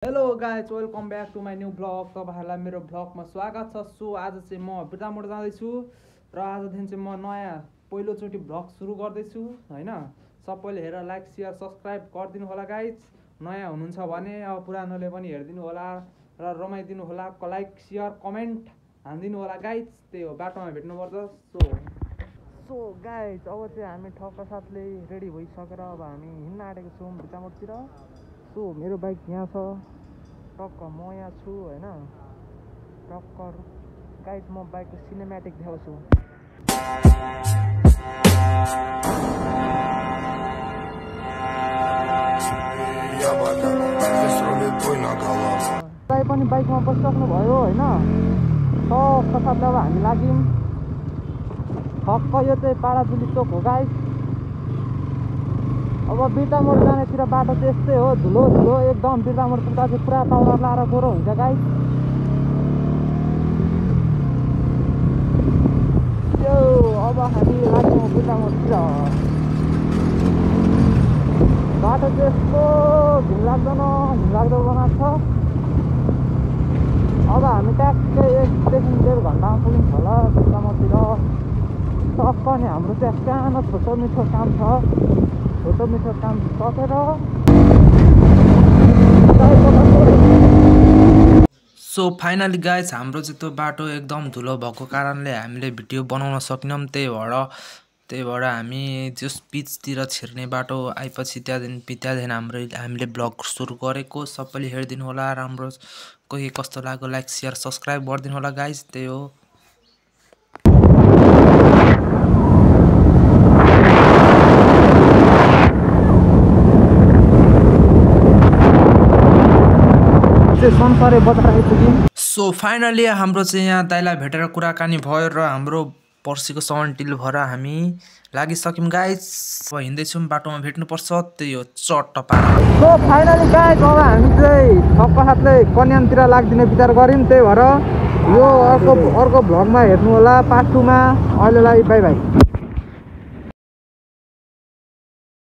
Hello guys welcome back to my new blog. तपाईँहरूलाई मेरो ब्लगमा स्वागत छ। सो आज चाहिँ म बिटामोड जाँदैछु र आजदेखि चाहिँ म नयाँ पहिलोचोटि ब्लग सुरु गर्दैछु हैन। सबैले हेरेर लाइक सेयर सब्सक्राइब गरिदिनु होला गाइज। नयाँ हुनुहुन्छ भने अब पुरानोले पनि हेरिदिनु होला र रमाइदिनु होला। लाइक सेयर कमेन्ट हानिदिनु होला गाइज। त्यही हो, बाटोमा भेट्नुपर्छ। सो गाइज अब चाहिँ हामी ठक्क साथले रेडी भइसकेर अब हामी हिँड्न आँटेको छौँ बिटामोडतिर। सो मेरो बाइक यहाँ छ, टक्क म यहाँ छु हैन। टक्कर गाइज म बाइकको सिनेमेटिक देखाउँछु। तपाईँ पनि बाइकमा बसिसक्नु भयो होइन। टक्क साथले अब हामी लाग्यौँ ठक्क। यो चाहिँ पाडाजुली चोक हो गाइज। अब बिटामोड जानेतिर बाटो चाहिँ यस्तै हो, धुलो धुलो एकदम। बिटामोड पुग्दा चाहिँ पुरा पाउडर लाएर गह्रो हुन्छ गाइज। यो अब हामी लाग्यौँ बिटामोडतिर। बाटो चाहिँ यस्तो घिनलाग्दो बनाएको छ। अब हामी ट्याक्कै 1.5 घन्टामा पुगिन्छ होला बिटामोडतिर। टक्क नि हाम्रो चाहिँ सानो छोटो मिठो काम छ। छोटो मिठो काम सकेर सो फाइनली गाइज हाम्रो चाहिँ त्यो बाटो एकदम धुलो भएको कारणले हामीले भिडियो बनाउन सकेनौँ। त्यही भएर हामी जस पिचतिर छिर्ने बाटो आएपछि त्यहाँदेखि हामीले ब्लग सुरु गरेको। सबैले हेरिदिनु होला। राम्रो कोही कस्तो लाग्यो लाइक सेयर सब्सक्राइब गरिदिनु होला गाइज। त्यही हो। सो फाइनली हाम्रो चाहिँ यहाँ दाइलाई भेटेर कुराकानी भयो र हाम्रो पर्सीको साउन्ड डिल भएर हामी लागिसक्यौँ गाइज। अब हिँड्दैछौँ, बाटोमा भेट्नुपर्छ। त्यही हो चट्ट पारा। सो फाइनली गाइज अब हामी चाहिँ ठक्क साथले कन्यामतिर लाग्दिने विचार गऱ्यौँ। त्यही भएर यो अर्को भ्लगमा हेर्नु होला, पार्ट 2 मा। अहिलेलाई बाई बाई।